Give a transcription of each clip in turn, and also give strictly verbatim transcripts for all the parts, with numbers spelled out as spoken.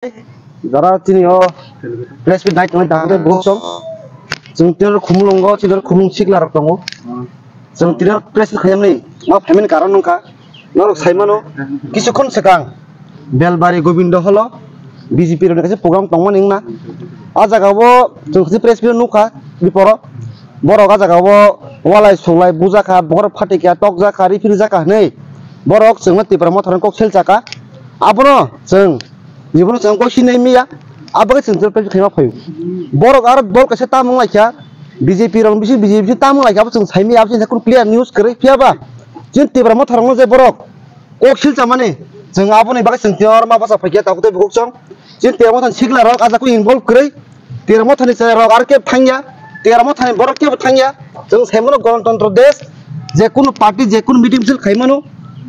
Jara chini o press meet nai tongnai dangre bukchong. Chwng tini khumulwngo, chini khumung sikla rok tongo. Chwng tini press meet khaimani ma phaimani karon wngkha. Norok saimano, kisukhon swkang Belbari Gobindo holo B J P rokni kaisa program tongmani wngna. A jaga o chwng kaisa press meet nukha biporo. Borok a jaga o walai sulai bujakha, borok phatikya tokjakha, riphiljak hinwi borok chwngno Tipra Motha rok kok seljakha. Abono chwng Jibon chwng kok sinai miya, abo khe chwng press khaima phaio. Borok aro dol kaisa tamung laikha, B J P rok bisi B J P bisi tamung laikha, abo chwng sai miya, abo chwng clear news kwrwi phiya ba. Chwng Tipra Motha rokno je borok kok sil chamani, chwng aboni bagwi chwng tiyar ma basa phaikya tabuk tei bukuk chwng. Chwng Tipra Motha ni sikla rok ajak involve kwrwi, Tipra Motha ni chwrai rok aro khe thangya, Tipra Motha ni borok kebo thangya. Chwng sai mano Ganatantro desh, je kunu party, je kunu meeting misil khai mano,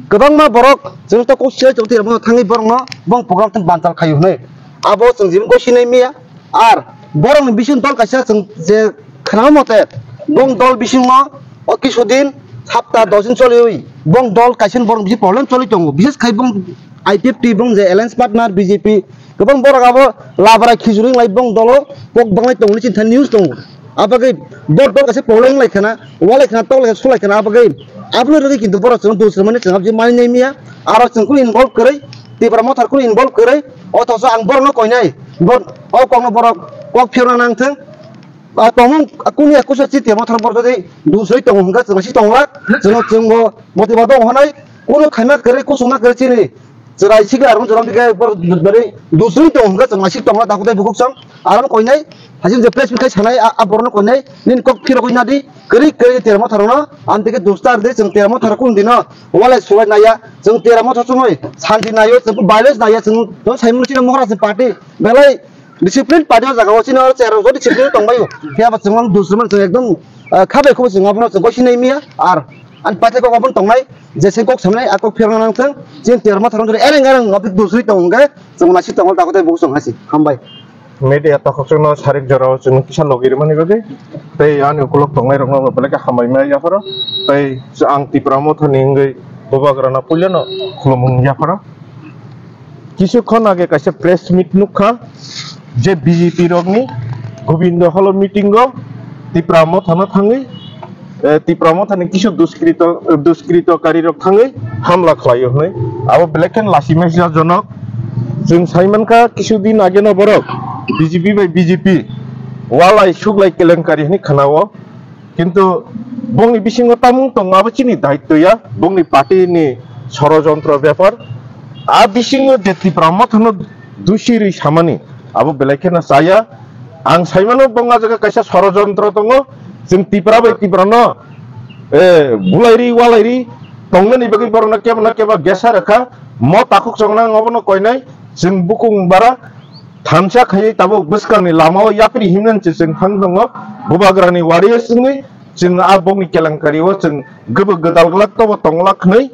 kwbangma borok chwng to kok sil chwng Tipra Motha thangwi borokno bong program tei bantal khaio hinwi. Abo chwng jibon kok sinai miya. Ar borokni bising dol kaisa chwng je khnama mote, bong dol bisingo o kisu din, hapta dos din choliwi bong dol kaisa borok bisi problem choli tongo. Bises khai bong I P F T bong je alliance partner B J P, kwbang borok abo labra khichuri lai bong dolo kok banglai tongo, chini thani news tongo. Abagwi bor dol kaisa problem lai khana, walai khana, toklai khana, sulai khana, abagwi aboni rwgwi kintu borok chwng dusra mani chwng abji mani nai miya, aro chwng kunu involve kwrwi, Tipra Motha kunu involve kwrwi, othoso ang borokno koinai, bor-, o kokno borok kok phiyokna nangthwng. A tongmung kunu ekusa chi Tipra Motha borok jodi dusri tongo hwnkha chwng si tonglak, chwng chwngbo motiba dong honai, kunu khaima kwrwi, kusuma kwrwi chini chwrai sikla rok jora bikhe bor bari dusri tong hwnkha chwng asik tongna dakutai bukuk chwng aram koinai. Hajin je press meet khai sanai a, a borokno koinai nini kok phirogwi nadi kwrwi kwrwi Tipra Motha rokno amtike dustar de chwng Tipra Motha rok kunu dino walai sulai naiya chwng Tipra Motha chumui santi naio chwng violence naiya chwng no saimung chini Mohra se party belai discipline party o jaga o chini oro chwrai rok discipline tongbai o phiya ba chwng dusri man chwng ekdom ah, khabai khubo chwng abono chwng kok sinai miya ar ani paithai kok abono tongnai jese kok samnai a kok phirna nangthwng chini Tipra Motha rok ereng ereng office dusri tong hwnkhe chwng naisik tongo dakutai bukuk chwng hasi hambai. Media takhuk chwngno sarik jorao chwng kisa logi rwmani bagwi tei ani ukulok tongnai rokno belai khe hambai ma yapharo tei ang Tipra Motha ni wngwi bubagrano puilano khulumung yapharo. Kisu khon age kaisa press meet nukha je B J P rokni Gobindo Hall o meeting o Tipra Motha no thangwi, eh, Tipra Motha ni kisu duskrito, duskritokarirok thangwi hamla khlaio hwnwi. Abo belai khe lachimaisa jonok. Chwng sai mankha kisu din age no borok B J P bai B J P walai suklai kelenkari hwnwi khnao. Kintu bongni bisingo tamung tongo, abo chini daitto ya, bongni party ni sorojontro bepar. A bisingo je Tipra Motha no dusi rwi samani, abo belai kheno chaya. Ang saimano bong a jaga kaisa sorojontro tongo, chwng Tipra bai Tipra no, eh, bulairi walairi tongnani bagwi borokno kebo na kebo gesa rwkha. Mo takhuk chongna ang obono koinai, chwng bukung bara thansa khaiwi tabuk bwskangni lamao yapri himnani se chwng thang tongo. Bubagrani wari o chwngwi chwng a bongni kelenkari o chwng gubuk gwdal glak tobo tong glak hwnwi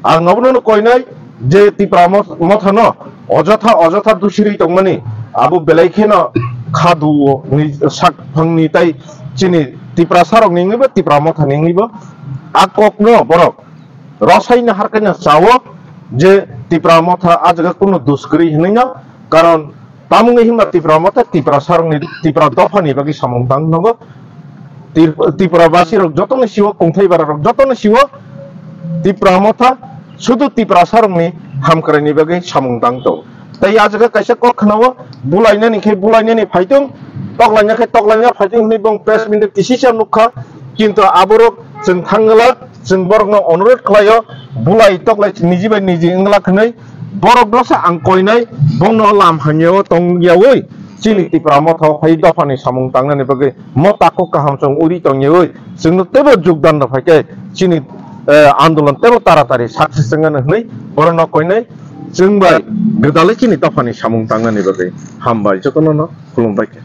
ang obono koinai je Tipra mo-, Motha no ojotha ojotha dusirwi tongmani abo belai kheno khadu ni sak phangni tai chini Tiprasa rokni wngwi bo Tipra Motha ni wngwi bo a kok no borok rosai no harkai no chao je Tipra Motha a jaga kunu dus kwrwi hinwi no, karon tamungwi himba Tipra Motha Tiprasa rokni Tipra dopha ni bagwi samung tang tongo. Tip-, Tipra basi rok joto ni siwo, kungthai bara rok joto ni siwo Tipra Motha sudu Tiprasa rokni hamkrai ni bagwi samung tang tongo. Tei a jaga kaisa kok khwnao, bulainani khe bulainani phaitung, toklaina khe toklaina phaitung hwnwi bong press meet o kisisa nukha, kintu aborok chwng thangwlak, chwng borokno onurodh khlaio, bulai toklai niji bai niji wngwlak hwnwi borokno sa ang koinai, bongno lam hamyao tongyawi chini Tipra Motha o phai dophani samung tangnani bagwi mo takhuk kaham chwng uri tongyawi chwngno teibo jogdan rw phaikhe chini, eh, andolon teibo taratari success wngmano hwnwi borokno koinai. Chwng bai gwdalwi chini dophani samung tangnani bagwi hambai jotono no khulumbai khe.